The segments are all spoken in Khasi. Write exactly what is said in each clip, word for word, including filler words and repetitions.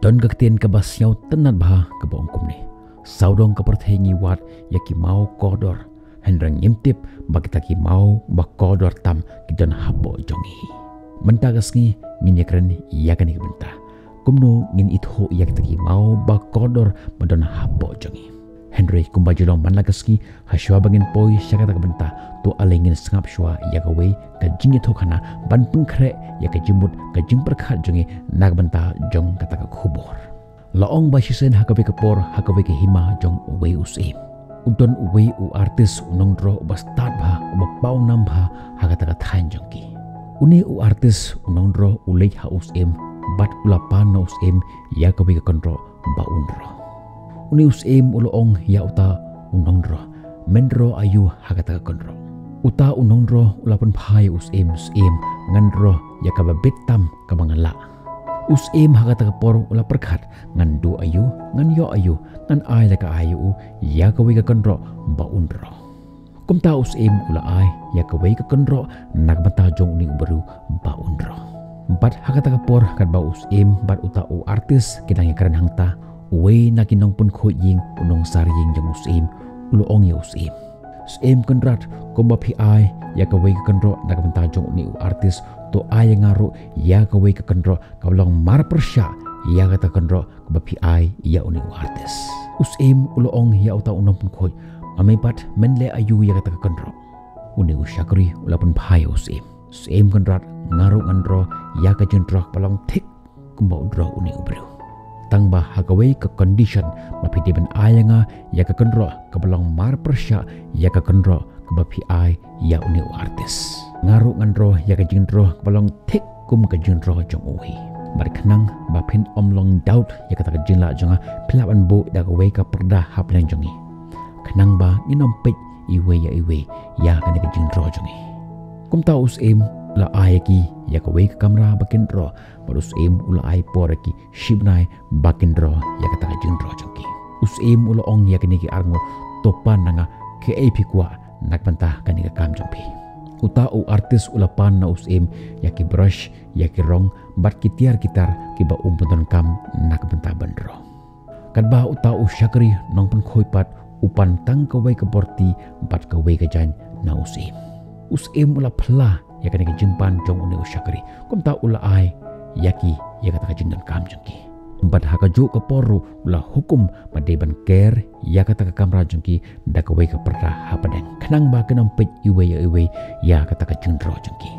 Don ka ktien kaba sngewtynnad bha kaba ong kumne: Sawdong ka pyrthei ngi wad ïa ki maw kordor, hynrei ngim tip ba kita ki maw ba kordor tam ki don hapoh jong ngi. Mynta ka sngi ngin ïakren ïa kane ka bynta: kumno ngin ithuh ïa kita ki maw ba kordor ba don hapoh jong ngi. Hynrei kumba ju long man la ka sngi, ha shuwa ba ngin poi sha kata ka bynta, to ale ngin sngap shuwa ïa kawei ka jingïathuhkhana ban pynkhreh ïa ka jingmut ka jingpyrkhat jong ngi na ka bynta jong kata ka khubor. La ong ba shisien ha kawei ka por, ha kawei ka hima jong uwei u syiem, u don uwei u artist, u nongdroh uba stad bha, uba pawnam bha ha kata ka thaiñ jong ki. Une u artist, u nongdroh, u leit ha u syiem bad u la pan na u syiem ïa kawei ka kynroh ba un droh. Une u syiem u la ong ïa uta u nongdroh: Men droh aïu ha kata ka kynroh? Uta u nongdroh u la pynphai ïa u syiem: Syiem, ngan droh ïa kaba bit tam kaba nga lah. U syiem ha kata ka por u la pyrkhat: Ngan duh aïu, ngan ïoh aïu, ngan ai la ka aiñ ïa u, ïa kawei ka kynroh ba un droh. Kumta u syiem u la ai ïa kawei ka kynroh na ka bynta jong une u briew ba un droh. Bad ha kata ka por, katba u syiem bad uta u artist ki dang ïakren hangta, uwei na ki nongpynkhuid ïing, u nongsar ïing jong u syiem, u la ong ïa u syiem: Syiem Kynrad, kumba phi ai ïa kawei ka kynroh na ka bynta jong une u artist, to ai ïa nga ruh ïa kawei ka kynroh kaba long mar pyrshah ïa kata ka kynroh kaba phi ai ïa une u artist. U syiem u la ong ïa uta u nongpynkhuid: Ma me pat, men leh aïu ïa kata ka kynroh? Une u shakri u la pynphai ïa u syiem: Syiem Kynrad, nga ruh ngan droh ïa ka jingdroh kaba long thik kumba u droh une u briew, tangba ha kawei ka condition: ba phi dei ban ai ïa nga ïa ka kynroh kaba long mar pyrshah ïa ka kynroh kaba phi ai ïa une u artist. Nga ruh ngan droh ïa ka jingdroh kaba long thik kum ka jingdroh jong u hi. Bad khnang ba phin ym long doubt ïa kata ka jinglah jong nga, phi lah ban buh da kawei ka pyrda hapdeng jong ngi, khnang ba ngin ym peit iwei ïa iwei ïa kane ka jingdroh jong ngi. Kumta u syiem u la ai ïa ki ïa kawei ka kamra ba kin droh, bad u syiem u la ai por ïa ki shi bnai ba kin droh ïa kata ka jingdroh jong ki. U syiem u la ong ïa kine ki arngut: To pan na nga kaei phi kwah na ka bynta kane ka kam jong phi. Uta u artist u la pan na u syiem ïa ki brush, ïa ki rong bad ki tiar ki tar kiba um pyndonkam na ka bynta ban droh. Katba uta u shakri nongpynkhuid pat u pan tang kawei ka borti bad kawei ka jaiñ na u syiem. U syiem u la phylla ïa kane ka jingpan jong une u shakri, kumta u la ai ïa ki ïa kata ka jingdonkam jong ki. Bad ha kajuh ka por ruh u la hukum ba dei ban ker ïa kata ka kamra jong ki da kawei ka pyrda hapdeng, khnang ba kin ym peit iwei ïa iwei ïa kata ka jingdroh jong ki.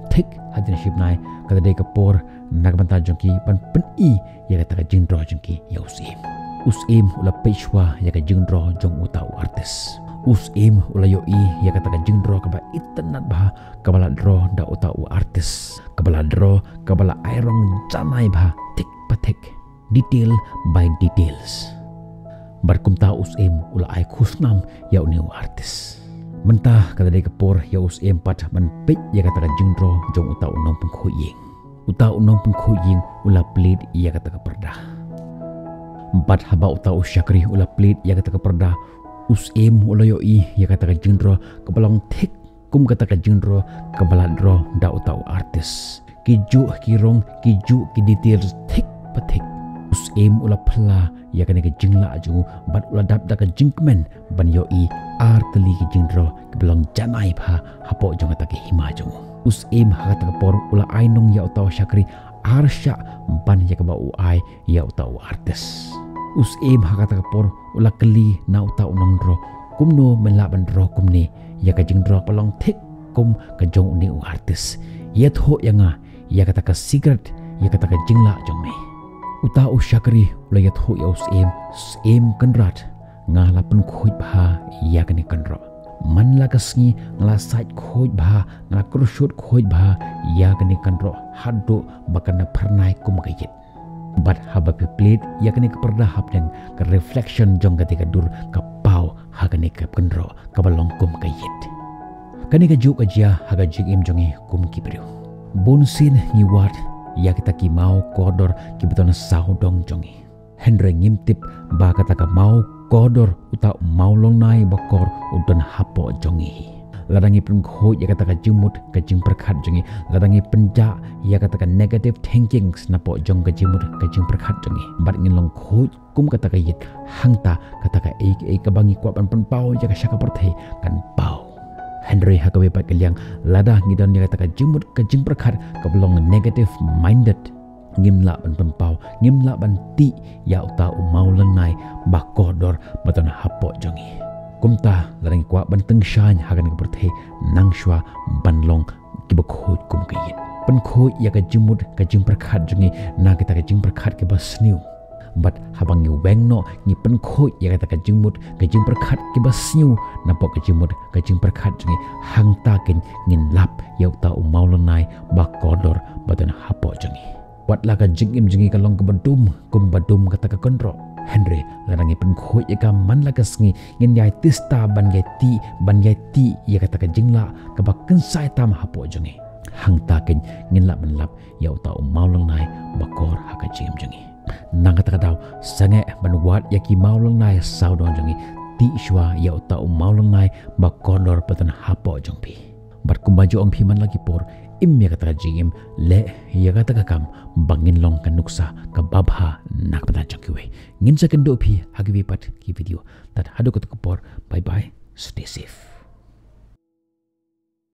Thik hadien shi bnai, kata dei ka por na ka bynta jong ki ban pyni ïa kata ka jingdroh jong ki ïa u syiem. U syiem u la peit shuwa ïa ka jingdroh jong uta u artist. U syiem u la ïohi ïa kata ka jingdroh kaba itynnad bha, kaba la droh da uta u artist, kaba la droh, kaba la ai rong janai bha, thik pa thik, detail by details. Bad kumta u syiem u la ai khusnam ïa une u artist. Mynta kata dei ka por ïa u syiem pat ban peit ïa kata ka jingdroh jong uta u nongpynkhuid ïing. Uta u nongpynkhuid ïing u la plie ïa kata ka pyrda. Bad haba uta u shakri u la plie ïa kata ka pyrda, u syiem u la ïohi ïa kata ka jingdroh kaba long thik kum kata ka jingdroh kaba la droh da uta u artist. Ki juh ki rong, ki juh ki details thik pa thik. U syiem u la phylla ïa kane ka jinglah jong u bad u la dap da ka jingkmen ban ïohi ar tylli ki jingdroh kiba long janai bha hapoh jong kata ka hima jong u. U syiem ha kata ka por u la ai nong ïa uta u shakri ar shah ban ïa kaba u ai ïa uta u artist. U syiem ha kata ka por u la kylli na uta u nongdroh: Kumno men lah ban droh kumne ïa ka jingdroh ba long thik kum ka jong une u artist? Ïathuh ïa nga ïa kata ka secret, ïa kata ka jinglah jong me. Uta u shakri u la ïathuh ïa u syiem: Syiem Kynrad, nga la pynkhuid bha ïa kane ka kynroh. Man la ka sngi nga la sait khuid bha, nga la kyrshuid khuid bha ïa kane ka kynroh haduh ba kan phyrnai kum ka ïit. Bad haba phi plie ïa kane ka pyrda hapdeng, ka reflection jong kata ka dur ka paw ha kane ka kynroh kaba long kum ka ïit. Kane kajuh ka jia ha ka jingim jong ngi kum ki briew. Bun sien ngi wad ïa kita ki maw kordor kiba don sawdong jong ngi, hynrei ngim tip ba kata ka maw kordor, uta u mawlynnai bakor, u don hapoh jong ngi hi. Lada ngi pynkhuid ïa kata ka jingmut ka jingpyrkhat jong ngi, lada ngi pynjah ïa kata ka negative thinking napoh jong ka jingmut ka jingpyrkhat jong ngi, bad ngin long khuid kum kata ka ïit, hangta kata kaei kaei kaba ngi kwah ban pynpaw ïa ka sha ka pyrthei kan paw. Hynrei ha kawei pat ka liang, lada ngi don ïa kata ka jingmut ka jingpyrkhat kaba long negative minded, ngim lah ban pynpaw, ngim lah ban tih ïa uta u mawlynnai ba kordor ba don hapoh jong ngi. Kumta lada ngi kwah ban tyngshaiñ ha kane ka pyrthei, nang shuwa ban long kiba khuid kum ka ïit. Pynkhuid ïa ka jingmut ka jingpyrkhat jong ngi na kita ka jingpyrkhat kiba sniew. Bad haba ngi weng noh, ngi pynkhuid ïa kata ka jingmut ka jingpyrkhat kiba sniew napoh ka jingmut ka jingpyrkhat jong ngi, hangta keiñ ngin lap ïa uta u mawlynnai ba kordor ba don hapoh jong ngi. Wat la ka jingim jong ngi ka long kaba dum kum ba dum kata ka kynroh, hynrei lada ngi pynkhuid ïa ka man la ka sngi, ngin ïai tista ban ïai tih, ban ïai tih ïa kata ka jinglah kaba kynsai tam hapoh jong ngi, hangta keiñ ngin lah ban lap ïa uta u mawlynnai ba kordor ha ka jingim jong ngi. Na kata ka daw, sangeh ban wad ïa ki mawlynnai sawdong jong ngi, tih shuwa ïa uta u mawlynnai ba kordor ba don hapoh jong phi. Bad kumba ju ong phi man la ki por, im ïa kata ka jingim, leh ïa kata ka kam ba ngin long ka nuksa kaba bha na ka bynta jong kiwei. Ngin sa kynduh phi ha kiwei pat ki video. Tad haduh kata ka por, bye bye, stay safe.